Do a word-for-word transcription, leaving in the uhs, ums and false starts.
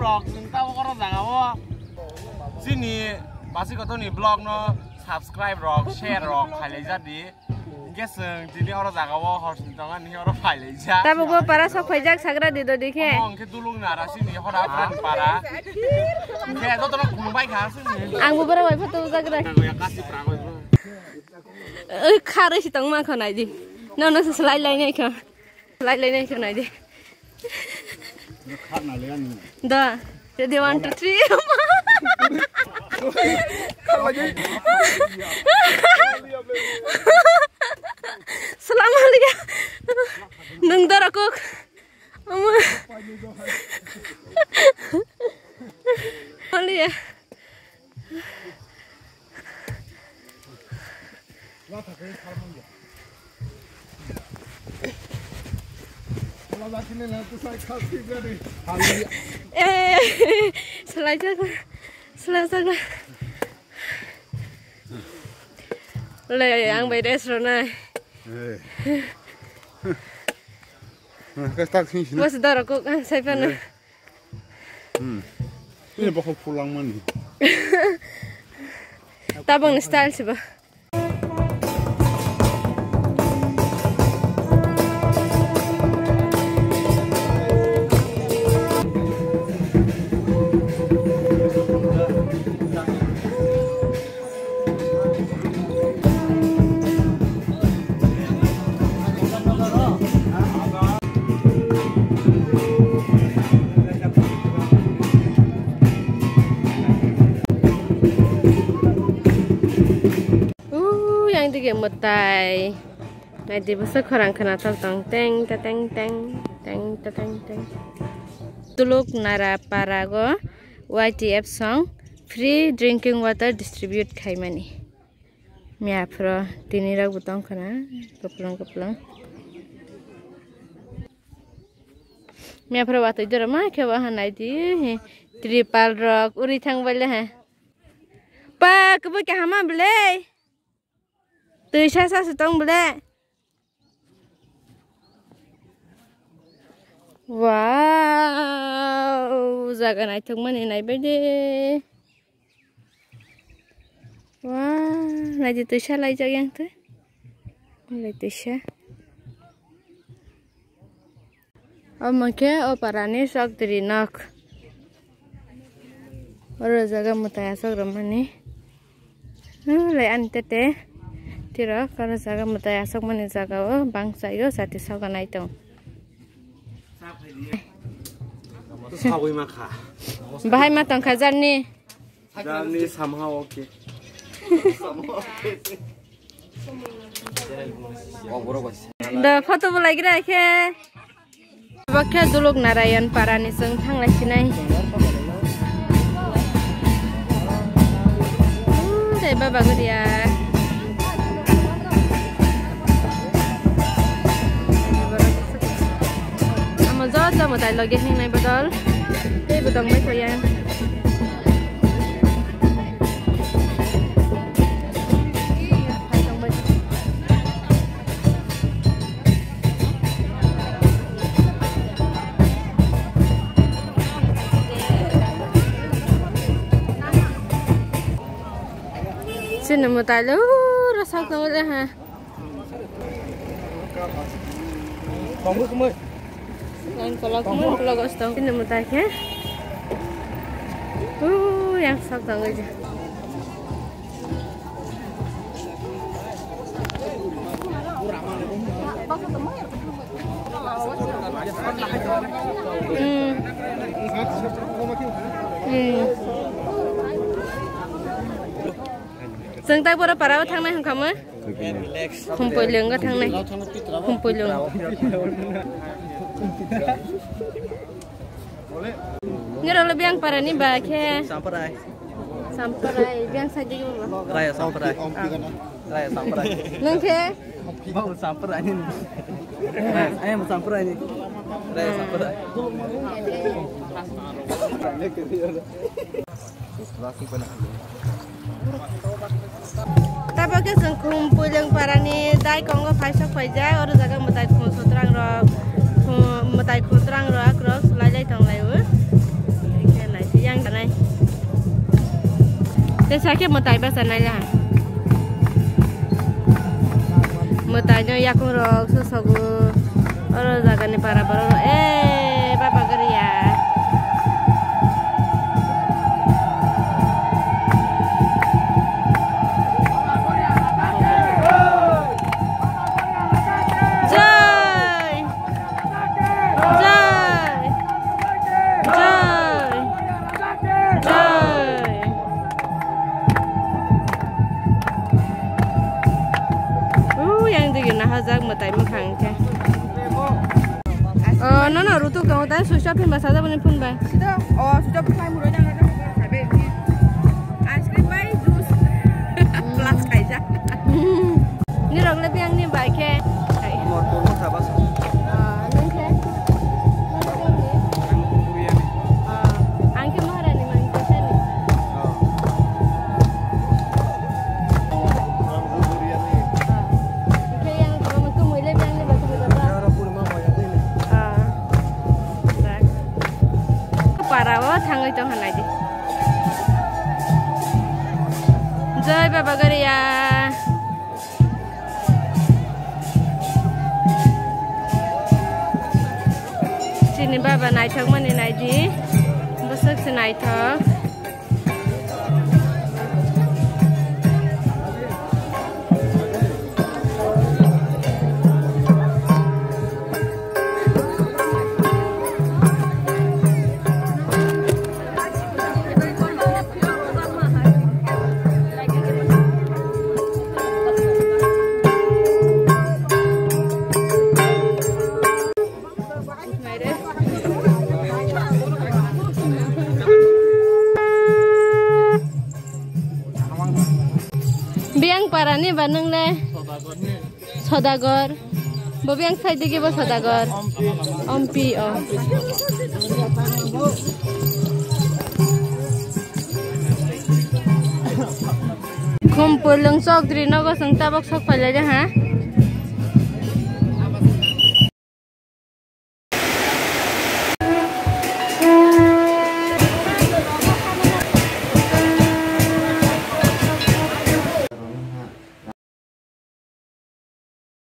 Rok, chwng tabuk oro jaga o chini Basi Kothoni vlog no subscribe rok, share rok khailai jadi. Hingke chwng tini oro jaga o hor sini tongo, nini oro phailai ja. Tabuk o para sok phaijak sagra di do di khe. Omo hingke Duluk Nara chini hora friend para. Hingke joto no khulumbai kha chini. Ang bo borok bai photo ujagra. Ang ya kasi pra ko. Oi, kharwi si tongma kho nai di. Nono se slai lai nai kho. Slai lai nai kho nai di. Kharna le ani. Da. Ready, one, two, three. Salam alaikum. Nung dara kok. Ama. Alia. Eh, selai jaga, selai jaga. Le, ang bai rest ronai. Eh. Mas dara kok, ah, sai pano. Eh. Hmm. Ini bokhok phulang mani. Tabang ni style siba. Ui, yang dige mwtai. Naidi bwswk khorang khwnathok tong. Teng ta teng teng, teng ta teng teng. Duluk Nara parago Y T F song free drinking water distribute khaimani. Miyaphoro tini rok bo tong khwna, kwplwng kwplwng. Miyaphoro watwi doro ma khe bo ha naidi, tripal rok uri thang baile ha. Pa, kwbui kaham belai. Twi sa sa se tong belai. Wow, jaga naithok mani naibai de. Wow, naidi twisa laijak yang twi. Lai twisa. Omo khe o parani chokdri nok. Oro jaga mwtai asok rwmani. Lai ani tete. Tirok oro jaga mwtai asokmani jaga o bangsa yo sati soga nai tong. Sawi ma kha. Bahai ma tong kha jarni. Jarni somehow okay. Da photo bo lai gra khe. Bo khe Duluk Narayan para ni chwng thang lai sinai. Hmm, dai baba guriya. Amo joto mwtai logi hingnai bodol. Tei bo tong bai kho yang. Sini mwtai le, ura sak tong le ha. Yang kolok mo kolok os tong. Sini mwtai khe. Uh, yang sak tong aja. Hmm. Hmm. Chwng tai bora para o thangnai hwnkha mo? Khumpui lwngo thangnai. Khumpui lwng. Nirok le biyang para ni ba khe? Samprai. Samprai, biyang side digi baba. Raya Samprai. Raya Samprai. Nwng khe? Bau Samprai ni. Ayam Samprai ni. Raya Samprai. Tabok khe chwng Khumpui lwng para ni dai kongo phaisok phaijak, oro jaga mwtai khum sotrang rok, khum, mwtai khum sotrang rok, akrok swlai lai tong lai o. Tei sakhe mwtai basa naila. Mwtai no yakung rok sosogo. Oro jaga ni para borok rok. Eh, baba gari ya. Jai! Jai! Jai! Jai! Uh, yang digi nahajak mwtai mwkhang khe. Oh, no, no, rutuk tongo, tai switch off hinba sajak boni phone bai. Sida, oh, switch off khai muro jang jang khai be. Ice cream bai juice. Plus khaijak. Nirok le biyang ni bai khe. Amor kurmo sabasa. Ah, nung khe? Nung khe ni? Ang biyang ni. Ah, ang khe Maharani man khe sani. Ah. Ang biyang ni. Ah. Khe yang kurma tu mui le biyang ni ba tu ba. Yara kurma ba ya ni. Ah. Para o thangwi tong hanai di. Jai Baba Garia. Chini baba naithok mani naidi. Bwswk se naithok. Biyang para ni ba nung le? Sodagar. Bo biyang side digi bo Sodagar. Ompi o. Khumpulung chokdri nogo chwng tabok sok pailai de ha.